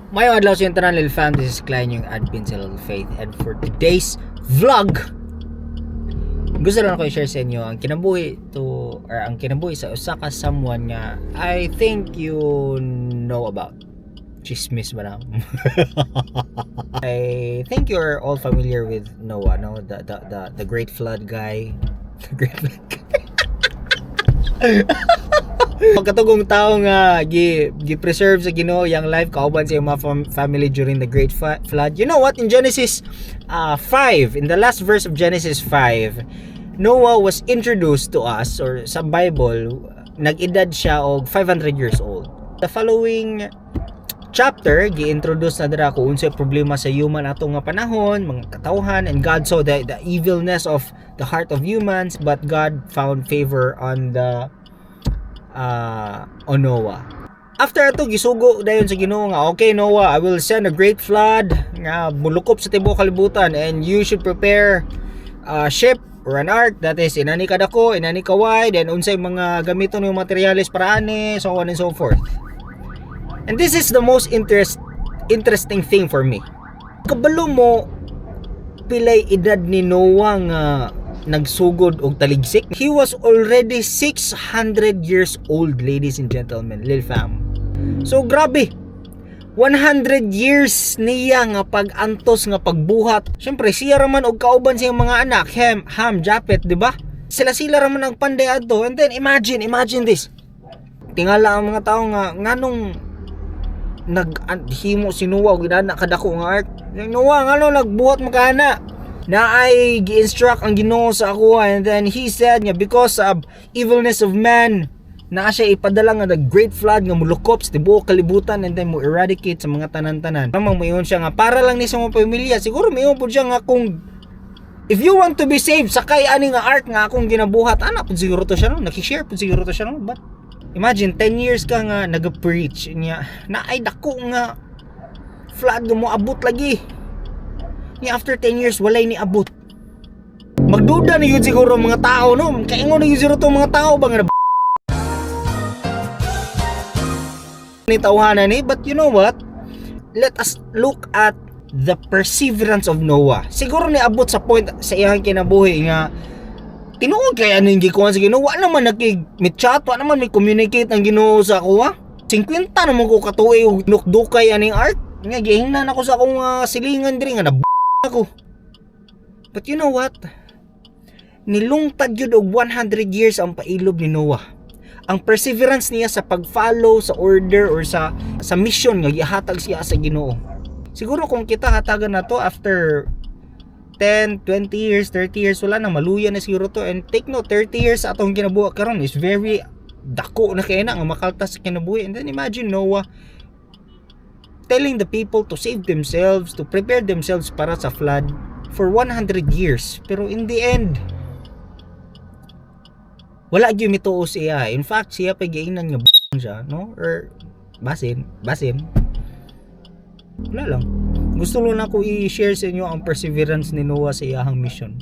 Maayong adlaw sa inyong tanan, Lil Fam. This is Klein, yung admin sa Little Faith. And for today's vlog, gusto lang ako i-share sa inyo ang kinabuhi to or ang kinabuhi sa usa ka someone nga I think you know about. Chismis ba na? I think you're all familiar with Noah, no? The Great Flood guy. The Great Flood guy. Pagkatugong tao nga gi preserve sa Ginoo yang life kauban sa iyang mga family during the great flood. You know what? In Genesis 5, in the last verse of Genesis 5, Noah was introduced to us or sa Bible, nag-edad siya og 500 years old. The following chapter, gi-introduce na dira kung unsay problema sa human ato nga panahon, mga katawhan, and God saw the evilness of the heart of humans, but God found favor on Noah. After ato, gisugo dayon sa Ginoo nga, "Okay Noah, I will send a great flood nga mulukop sa tibuok kalibutan and you should prepare a ship or an ark that is inani kadako, inani ka wide, and unsay mga gamiton yung materyales para ani," so on and so forth. And this is the most interesting thing for me. Kabalo mo pilay edad ni Noah nga nagsugod og taligsik? He was already 600 years old, ladies and gentlemen, Lil Fam. So grabe. 100 years niya nga pag-antos nga pagbuhat. Syempre siya raman og kauban sa iyang mga anak, Hem, Ham, Japet, di ba? Sila-sila raman ang panday adto. And then imagine, imagine this. Tingala ang mga tao nga nganong nag himo si Noah og inana kadako nga ark. "Noah, ngano nagbuhat man ka ana?" "Naay gi-instruct ang Ginoo sa ako," and then he said nga because of evilness of man naa siya ipadala nga the great flood nga mulukop sa tibuok kalibutan and then mo eradicate sa mga tanan-tanan. Namang moingon siya nga para lang ni sa mga pamilya. Siguro moingon pud siya nga kung if you want to be saved, sakay ani nga ark nga akong ginabuhat. Ana pud siguro to siya, no? Naki-share pud siguro to siya, no? But imagine, 10 years ka nga nag-preach niya na ay dako nga flood nga moabot lagi ni. After 10 years, walay ni abot. Magduda na yun siguro ang mga tao, no? Kaingon na yun siguro to mga tao ba nga na ni tawhana ni. But you know what? Let us look at the perseverance of Noah. Siguro ni abot sa point sa iyang kinabuhi nga tinuod kaya ning gikuan sa Ginoo. Wa naman nakig mi chat, wa naman may communicate ang Ginoo sa ako, ha. 50 naman ko katuig og nukdukay aning ark nga gihingnan ako sa akong silingan diri nga na ako. But you know what? Nilungtad yun og 100 years ang pailob ni Noah. Ang perseverance niya sa pag-follow sa order or sa mission nga gihatag siya sa Ginoo. Siguro kung kita hatagan na to after 10, 20 years, 30 years, wala na, maluya na siguro to. And take note, 30 years sa atong kinabuhi karon is very dako na kay na nga makaltas sa kinabuhi. And then imagine Noah telling the people to save themselves, to prepare themselves para sa flood for 100 years. Pero in the end, wala gyud mituo siya. In fact, siya pa giingnan nga siya, no? Or basin, basin. Wala lang. Gusto lang ako i-share sa inyo ang perseverance ni Noah sa iyahang mission.